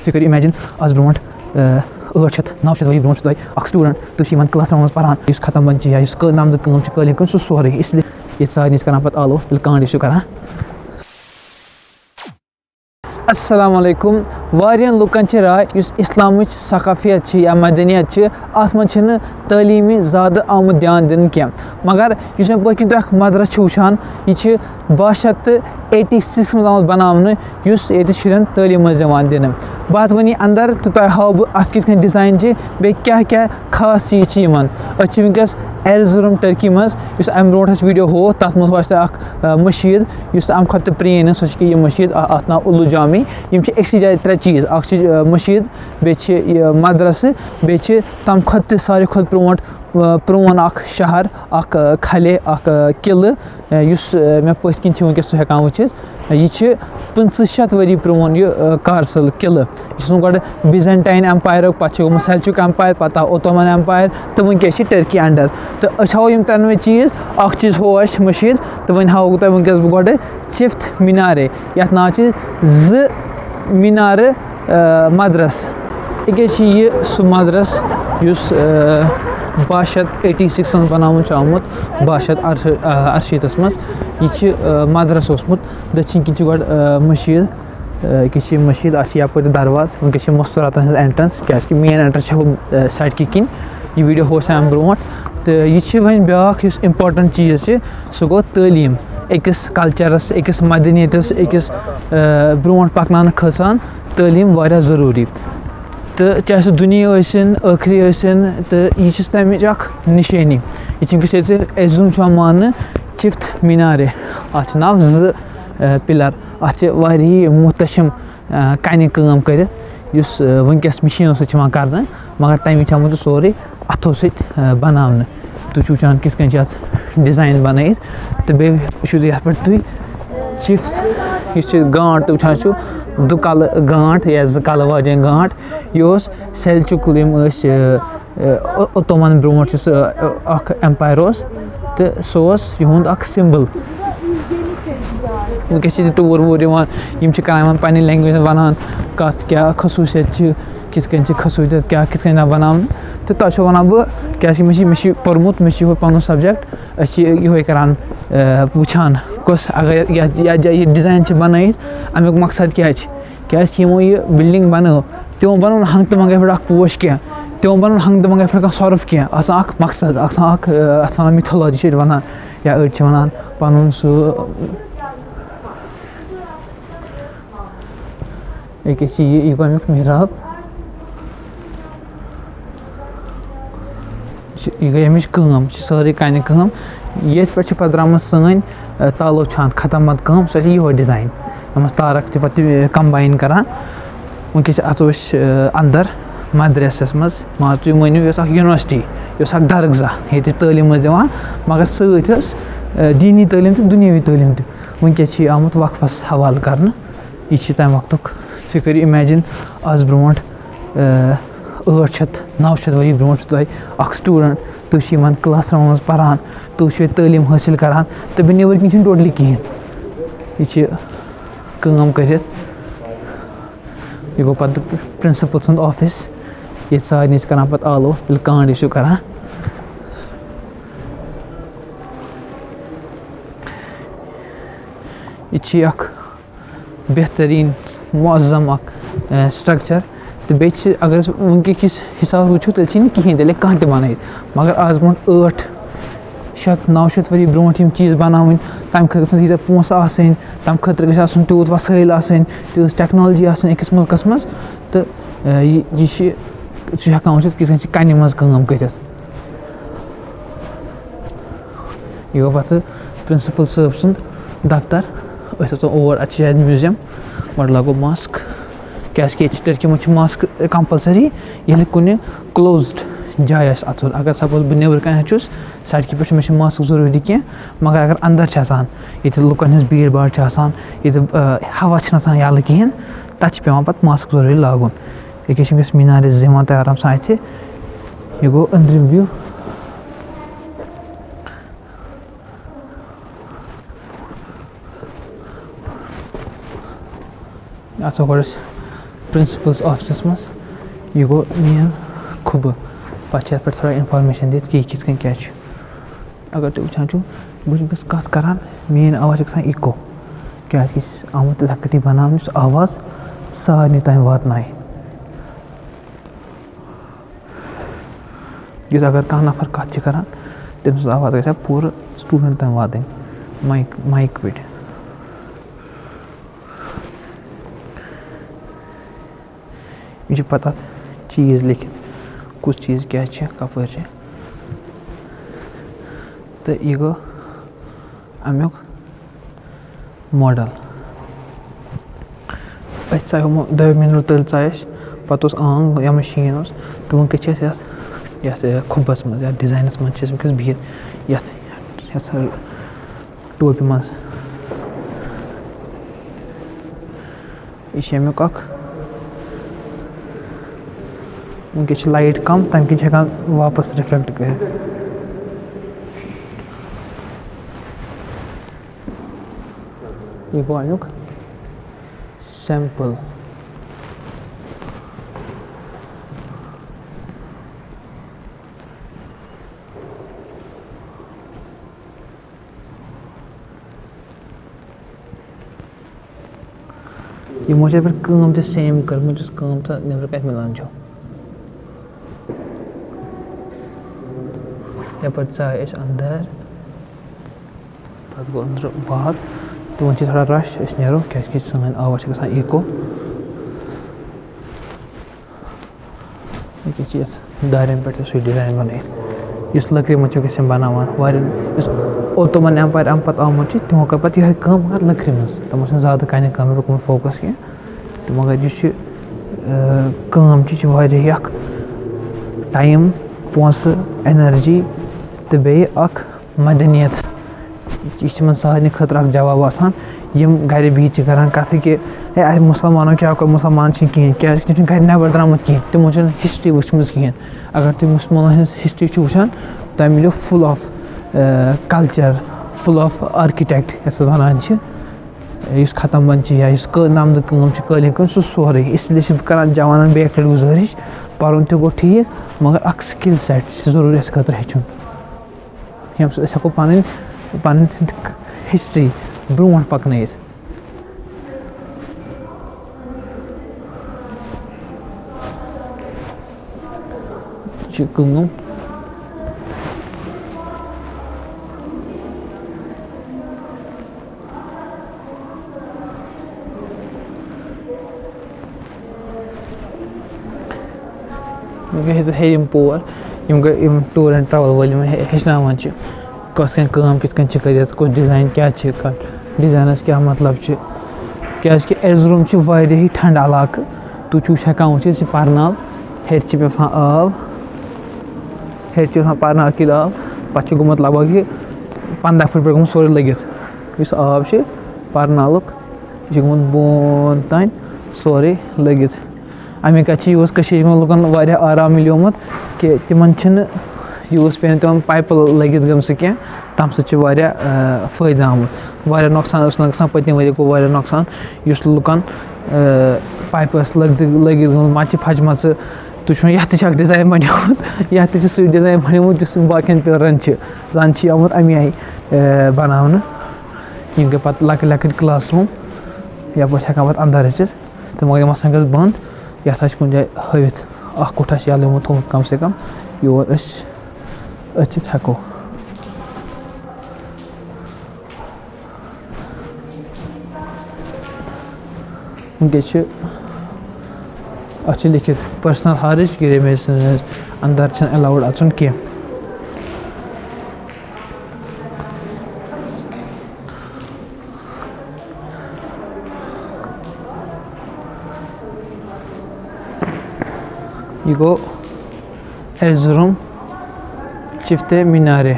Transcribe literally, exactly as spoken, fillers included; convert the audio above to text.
تُہۍ کٔرِو imagine، آز برونٛٹھ، آ، ٲٹھ شیٚتھ، نَو شیٚتھ ؤری برونٛٹھ چھُ تۄہہِ اَکھ student، تُہۍ چھِو یِمَن class roomَن منٛز پَران، یُس ختم بَنہِ چھِ یا یُس کٲ-، نَمدٕ کٲم چھِ، قٲلیٖن کٲم، سُہ سورُے۔ اِسلیے ییٚتہِ سارنٕے چھِ کَران پَتہٕ آلو، ییٚلہِ کانٛہہ چھُ کَران۔ السلام علیکم۔ واریاہَن لُکَن چھِ راے، یُس اِسلامٕچ ثقافیت چھِ یا مدنیت چھِ، اَتھ منٛز چھِنہٕ تعلیٖمی زیادٕ آمُت دیان دِنہٕ کینٛہہ۔ مگر یُس مےٚ پٔتۍ کِنۍ تُہۍ اَکھ مدرسہٕ چھِو وٕچھان، یہِ چھِ باہ شیٚتھ تہٕ ایٹی سِکِس منٛز آمُت بناونہٕ، یُس ییٚتہِ شُرٮ۪ن تعلیٖم ٲس دِوان دِنہٕ۔ بہٕ اَژٕ وۄنۍ یہِ اندر تہٕ تۄہہِ ہاوٕ بہٕ اَتھ کِتھ کٔنۍ design چھِ، بیٚیہِ کیٛاہ کیٛاہ خاص چیٖز چھِ یِمن۔ أسۍ چھِ وٕنکیٚس ایرزورم ٹرکی منٛز، یُس اَمہِ برونٛٹھ اَسہِ video ہوو، تَتھ منٛز اوس اَسہِ اکھ، آ، مٔشیٖد، یُس اَمہِ کھۄتہٕ تہِ پرٛٲنۍ ٲس، سۄ چھِ یہِ مٔشیٖد، آ، اَتھ ناو اُلو جامی۔ یِم چھِ أکسٕے جایہِ ترٛےٚ چیٖز، اَکھ چھِ، آ، مٔشیٖد، بیٚیہِ چھِ یہِ مدرسہٕ، بیٚیہِ چھِ تَمہِ کھۄتہٕ تہِ ساروی کھۄتہٕ پرٛونٛٹھ، آ، پرٛون اَکھ شہر، اَکھ، آ، کھلے، اَکھ، آ، قلعہٕ، آ، یُس، آ، مےٚ پٔتھۍ کِنۍ چھِ وٕنکیٚس تُہۍ ہٮ۪کان وٕچھِتھ۔ یہِ چھِ پٕنٛژٕہ شیٚتھ ؤری پرٛون یہِ، آ، کارسل قلعہٕ۔ یہِ چھُ اوسمُت گۄڈٕ Byzantine Empireُک، پَتہٕ چھُ گوٚمُت Seljuk Empire، پَتہٕ آو Ottoman Empire، تہٕ وٕنکیٚس چھِ ٹرکی under۔ تہٕ أسۍ ہاوو یِم ترٛٮ۪نوَے چیٖز۔ اَکھ چیٖز ہوو اَسہِ مٔشیٖد، تہٕ وۄنۍ ہاوو تۄہہِ وٕنکیٚس بہٕ گۄڈٕ چِفتھ مِنارے، یَتھ ناو چھِ زٕ مِنارٕ، آ، مدرس۔ ییٚکیٛاہ چھِ یہِ سُہ مدرس، یُس، آ، باہ شیٚتھ ایٹی سِکِسَس منٛز بناونہٕ چھُ آمُت، باہ شیٚتھ اَرشیٖتَس منٛز۔ یہِ چھِ، آ، مدرس اوسمُت۔ دٔچھِنۍ کِنۍ چھِ گۄڈٕ، آ، مٔشیٖد، آ، ییٚکیٛاہ چھِ یہِ مٔشیٖد، اَتھ چھِ یَپٲرۍ تہِ دروازٕ۔ وٕنکیٚس چھِ مستوٗراتَن ہٕنٛز entrance، کیٛازِکہِ main entrance چھِ ہُہ، آ، سڑکہِ کِنۍ۔ یہِ video ہوو اَسہِ اَمہِ برونٛٹھ۔ تہٕ یہِ چھِ وۄنۍ بیٛاکھ یُس important چیٖز چھِ، سُہ گوٚو تعلیٖم۔ أکِس cultureَس، أکِس مدنیتَس، أکِس، آ، برونٛٹھ پَکناونہٕ خٲطرٕ تعلیٖم واریاہ ضروٗری۔ تہٕ چاہے سُہ دُنیاہی ٲسِن، ٲخری ٲسِن، تہٕ یہِ چھِ تَمِچ اَکھ نِشٲنی۔ یہِ چھِ وٕنکیٚس ییٚتہِ اَسہِ زوٗن چھُ یِوان ماننہٕ چِفتھ مِنارے۔ اَتھ چھِ ناو زٕ، آ، pillar۔ اَتھ چھِ واریاہ محتشم، آ، کَنہِ کٲم کٔرِتھ، یُس، آ، وٕنکیٚس مِشیٖنو سۭتۍ چھِ یِوان کَرنہٕ، مگر تَمہِ وِزِ چھِ آمُت یہِ سورُے اَتھو سۭتۍ، آ، بَناونہٕ۔ تُہۍ چھِو وٕچھان کِتھ کٔنۍ چھِ اَتھ design بَنٲیِتھ، تہٕ بیٚیہِ وٕچھِو تُہۍ یَتھ پٮ۪ٹھ تُہۍ چِفتھ، یُس چھِ گانٛٹھ تُہۍ وٕچھان چھِو، دُکَلہٕ گانٛٹھ یا زٕ کَلہٕ واجیٚنۍ گانٛٹھ، یہِ اوس سیلچُک یِم ٲسۍ، آ، آ، او-، اوتومَن برونٛٹھ یُس، آ، اَکھ empire اوس، تہٕ سُہ اوس یِہُنٛد اَکھ symbol۔ وٕنکیٚس چھِ ییٚتہِ tour وور یِوان، یِم چھِ کَران یِمَن پنٛنہِ language وَنان کَتھ، کیٛاہ خصوٗصیت چھِ، کِتھ کٔنۍ چھِ خصوٗصیت، کیٛاہ کِتھ کٔنۍ آو بَناونہٕ۔ تہٕ تۄہہِ چھو وَنان بہٕ، کیٛازِکہِ مےٚ چھِ، مےٚ چھِ یہِ پوٚرمُت، مےٚ چھِ یِہوٚے پَنُن subject، أسۍ چھِ یِہوٚے کَران، آ، وٕچھان کۄس اگر یَتھ، یَتھ جایہِ یہِ design چھِ بَنٲیِتھ، اَمیُک مقصد کیٛاہ چھِ۔ کیٛازِکہِ یِمو یہِ building بَنٲو، تِمو بَنوو نہٕ ہنٛگہٕ تہٕ منٛگَے پٮ۪ٹھ اَکھ پوش کینٛہہ، تِمو بَنوو نہٕ ہنٛگہٕ تہٕ منٛگَے پٮ۪ٹھ کانٛہہ صرف کینٛہہ، آسان اَکھ مقصد، آسان اَکھ، آ، اَتھ وَنان mythology چھِ أسۍ وَنان، یا أڑۍ چھِ وَنان پَنُن سُہ، ییٚکیٛاہ چھِ یہِ، یہِ گوٚو اَمیُک محراب۔ چھِ، یہِ گٔے اَمِچ کٲم، چھِ سٲرٕے کَنہِ کٲم۔ ییٚتھۍ پٮ۪ٹھ چھِ پَتہٕ درٛامٕژ سٲنۍ، آ، تالو چھان ختم مت کٲم، سۄ چھِ یِہوٚے design۔ یِم ٲسۍ تارَک تہِ پَتہٕ تہِ، آ، combine کَران۔ وٕنکیٚس چھِ اَژو أسۍ، آ، اَندَر مدرسَس منٛز۔ مان ژٕ، یہِ مٲنِو، یہِ ٲس اَکھ university، یہِ اوس اَکھ درگاہ، ییٚتہِ تعلیٖم ٲسۍ دِوان، مگر سۭتۍ ٲس، آ، دیٖنی تعلیٖم تہِ، دُنیٲوی تعلیٖم تہِ۔ وٕنکیٚس چھِ یہِ آمُت وقفَس حوالہٕ کَرنہٕ۔ یہِ چھِ تَمہِ وقتُک۔ تُہۍ کٔرِو imagine، آز برونٛٹھ، آ، ٲٹھ شیٚتھ، نَو شیٚتھ ؤری برونٛٹھ چھُ تۄہہِ اَکھ student، تُہۍ چھِو یِمَن class roomَن منٛز پَران، تُہۍ چھِو ییٚتہِ تعلیٖم حٲصِل کَران، تہٕ بیٚیہِ نیٚبٕرۍ کِنۍ چھِنہٕ totally کِہیٖنۍ۔ یہِ چھِ کٲم کٔرِتھ۔ یہِ گوٚو پَتہٕ principal سُنٛد office، ییٚتہِ سارنٕے چھِ کَران پَتہٕ آلو، ییٚلہِ کانٛہہ issue کَران۔ یہِ چھِ اَکھ بہتریٖن معظم اَکھ، آ، structure۔ تہٕ بیٚیہِ چھِ، اگر أسۍ وٕنکہِ کِس حِسابَس وٕچھو، تیٚلہِ چھِنہٕ کِہیٖنۍ، تیٚلہِ ہیٚکہِ کانٛہہ تہِ بَنٲیِتھ۔ مگر آز برونٛٹھ ٲٹھ شیٚتھ، نَو شیٚتھ ؤری برونٛٹھ یِم چیٖز بَناوٕنۍ، تَمہِ خٲطرٕ ٲسۍ نہٕ تیٖتیٛاہ پونٛسہٕ آسٕنۍ، تَمہِ خٲطرٕ گژھِ آسُن تیوٗت وسٲیِل آسٕنۍ، تیٖژ technology آسٕنۍ أکِس مُلکَس منٛز۔ تہٕ، آ، یہِ، یہِ چھِ، ژٕ چھُ ہٮ۪کان وٕچھِتھ، کِتھ کٔنۍ چھِ کَنہِ منٛز کٲم کٔرِتھ۔ یہِ گوٚو پَتہٕ principal صٲب سُنٛد دفتر۔ أسۍ اَژو اور، اَتہِ چھِ شاید museum۔ گۄڈٕ لاگو mask، کیٛازِکہِ ییٚتہِ چھِ ٹٔرکی منٛز چھِ mask compulsory۔ ییٚلہِ کُنہِ closed جایہِ آسہِ اَژُن، اگر suppose بہٕ نیٚبرٕ کَنہِ چھُس، سڑکہِ پٮ۪ٹھ چھُ، مےٚ چھُنہٕ mask ضروٗری کینٛہہ، مگر اگر اَندَر چھِ اَژان، ییٚتہِ لُکَن ہٕنٛز بھیٖڑ بھاڑ چھِ آسان، ییٚتہِ، آ، ہوا چھِنہٕ آسان یَلہٕ کِہیٖنۍ، تَتہِ چھِ پٮ۪وان پَتہٕ mask ضروٗری لاگُن۔ ییٚکیٛاہ چھِ وٕنکیٚس مینار زٕ یِوان تیار آرام سان اَتھِ۔ یہِ گوٚو أنٛدرِم view۔ اَژو گۄڈٕ أسۍ پرنسپلز آفسَس منٛز۔ یہِ گوٚو مین خُبہٕ۔ پَتہٕ چھِ یَتھ پٮ۪ٹھ تھوڑا اِنفارمیشَن دِتھ کہِ یہِ کِتھ کٔنۍ کیٛاہ چھُ۔ اگر تُہۍ وٕچھان چھِو، بہٕ چھُس کَتھ کَران، میٛٲنۍ آواز چھِ گژھان ایٖکو، کیٛازِکہِ یہِ چھِ آمٕژ تِتھَے کٲٹھۍ بَناونہٕ، یُس آواز سارنٕے تام واتنایہِ۔ یُتھ اگر کانٛہہ نفر کَتھ چھِ کَران، تٔمۍ سٕنٛز آواز گژھِ ہا پوٗرٕ سٹوٗڈنٛٹ تام واتٕنۍ مایِک، مایِک پٮ۪ٹھ۔ یہِ چھِ پَتہٕ اَتھ چیٖز لیکھِتھ، کُس چیٖز کیٛاہ چھِ، کَپٲرۍ چھِ۔ تہٕ یہِ گوٚو اَمیُک ماڈل۔ اَسہِ ژایہِ یِمو دۄیو مِنٹو تٔلۍ ژایہِ اَسہِ، پَتہٕ اوس آنٛگ یا مِشیٖن اوس، تہٕ وٕنکٮ۪س چھِ أسۍ یَتھ، یَتھ، یَتھ کھُبَس منٛز، یَتھ ڈِزاینَس منٛز چھِ أسۍ وٕنکٮ۪س بِہِتھ، یَتھ، یَتھ ٹوپہِ منٛز۔ یہِ چھِ اَمیُک اَکھ، وٕنکٮ۪س چھِ لایِٹ کَم، تَمہِ کِنۍ چھِ ہٮ۪کان واپَس رِفلٮ۪کٹ کٔرِتھ۔ یہِ گوٚو اَمیُک سیمپل۔ یِمو چھِ یَپٲرۍ کٲم تہِ سیم کٔرمٕژ، یُس کٲم تہٕ نیٚبرٕ کَنہِ مِلان چھُ۔ یَپٲرۍ ژاے أسۍ اَندَر۔ پَتہٕ گوٚو أنٛدرٕ باد، تِمَن چھِ تھوڑا رَش، أسۍ نیرو، کیٛازِکہِ سٲنۍ آواز چھِ گژھان ایٖکو۔ ییٚکیٛاہ چھِ یَتھ دارٮ۪ن پٮ۪ٹھ تہِ سُے ڈِزاین بَنٲیِتھ، یُس لٔکرِ منٛز چھِ گژھان بَناوان۔ واریاہَن، یُس اوتومَن اَمہِ پَتہٕ، اَمہِ پَتہٕ آمُت چھِ، تِمو کٔر پَتہٕ یِہوٚے کٲم، مگر لٔکرِ منٛز۔ تِمو چھِنہٕ زیادٕ کَنہِ کامہِ پٮ۪ٹھ کوٚرمُت فوکَس کینٛہہ۔ تہٕ مگر یُس یہِ، آ، کٲم چھِ، یہِ چھِ واریاہ اَکھ ٹایم، پونٛسہٕ، اٮ۪نَرجی تہٕ بیٚیہِ اَکھ مَدنیت۔ یہِ چھِ یِمَن سارنٕے خٲطرٕ اَکھ جواب آسان، یِم گَرِ بِہِتھ چھِ کَران کَتھٕ کہِ، "ہے، اَسہِ مُسلمانو کیٛاہ کوٚر؟ مُسلمان چھِنہٕ کِہیٖنۍ، کیٛازِکہِ تِم چھِنہٕ گَرِ نٮ۪بَر درٛامٕتۍ کِہیٖنۍ، تِمو چھِنہٕ ہِسٹرٛی وٕچھمٕژ کِہیٖنۍ۔" اگر تُہۍ مُسلمانَن ہٕنٛز ہِسٹرٛی چھِو وٕچھان، تۄہہِ مِلیو full of، آ، culture، full of architect، یَتھ أسۍ وَنان چھِ، یُس ختم بنٛد چھِ یا یُس کٲ-، نَمدٕ کٲم چھِ، قٲلیٖن کٲم، سُہ سورُے۔ اس لیے چھُس بہٕ کَران جوانَن بیٚیہِ اَکہِ لَٹہِ گُزٲرِش، پَرُن تہِ گوٚو ٹھیٖک، مگر اَکھ skill set چھِ ضروٗری اَسہِ خٲطرٕ ہیٚچھُن، ییٚمہِ سۭتۍ أسۍ ہٮ۪کو پَنٕنۍ، پَنٕنۍ history برونٛٹھ پَکنٲیِتھ۔ چھِ کٲم۔ یِم گٔے ہیٚرِم پور، یِم گٔے یِم tour and travel وٲلۍ یِم ہیٚ-، ہیٚچھناوان چھِ، کۄس کانٛہہ کٲم کِتھ کٔنۍ چھِ کٔرِتھ، کُس design کیٛاہ چھِ، کَتھ designَس کیٛاہ مطلب چھِ۔ کیٛازِکہِ اَرزَروم چھِ واریاہٕے ٹھنٛڈٕ علاقہٕ، تُہۍ چھِو ہٮ۪کان وٕچھِتھ، یہِ چھِ پَرنال، ہیٚرِ چھِ مےٚ باسان آب، ہیٚرِ چھِ آسان پَرنال کِنۍ آب، پَتہٕ چھُ گوٚمُت لگ بگ یہِ پنٛداہ فُٹ پٮ۪ٹھ گوٚمُت سورُے لٔگِتھ۔ یُس آب چھُ پَرنالُک، یہِ چھُ گوٚمُت بۄن تام سورُے لٔگِتھ۔ اَمہِ کَتھِ چھِ یُہُس کٔشیٖرِ منٛز لُکَن واریاہ آرام مِلیومُت کہِ تِمَن چھِنہٕ یُہُس پیٚیہِ نہٕ تِمَن پایپہٕ لٔگِتھ گٔمژٕ کینٛہہ، تَمہِ سۭتۍ چھِ واریاہ، آ، فٲیدٕ آمُت۔ واریاہ نۄقصان اوس نہٕ گژھان، پٔتمہِ ؤریہِ گوٚو واریاہ نۄقصان، یُس لُکَن، آ، پایپہٕ ٲس لٔگۍ-، لٔگِتھ گٔمٕژ، مَچہِ پھَچمَژٕ۔ تُہۍ چھُو یَتھ تہِ چھِ اَکھ design بَنیومُت، یَتھ تہِ چھِ سُے design بَنیومُت، یُس باقیَن پِلرَن چھِ۔ زَن چھِ یہِ آمُت اَمہِ آیہِ، آ، بَناونہٕ۔ یِم گٔے پَتہٕ لۄکٕٹۍ لۄکٕٹۍ class room، یَپٲرۍ چھِ ہٮ۪کان پَتہٕ اَندَر أژِتھ۔ تہٕ مگر یِم آسان گٔژھ بنٛد، یَتھ آسہِ کُنہِ جایہِ ہٲوِتھ اَکھ کُٹھ آسہِ یَلہٕ یِمو تھوٚومُت کم سے کم، یور أسۍ أژِتھ ہٮ۪کو۔ وٕنکیٚس چھِ، اَتھ چھِ لیٚکھِتھ personal hardware گرے مےٚ سٕنٛز اَندَر چھِنہٕ allowed اَژُن کینٛہہ۔ یہِ گوٚو ارزَروم چفتے مینارے۔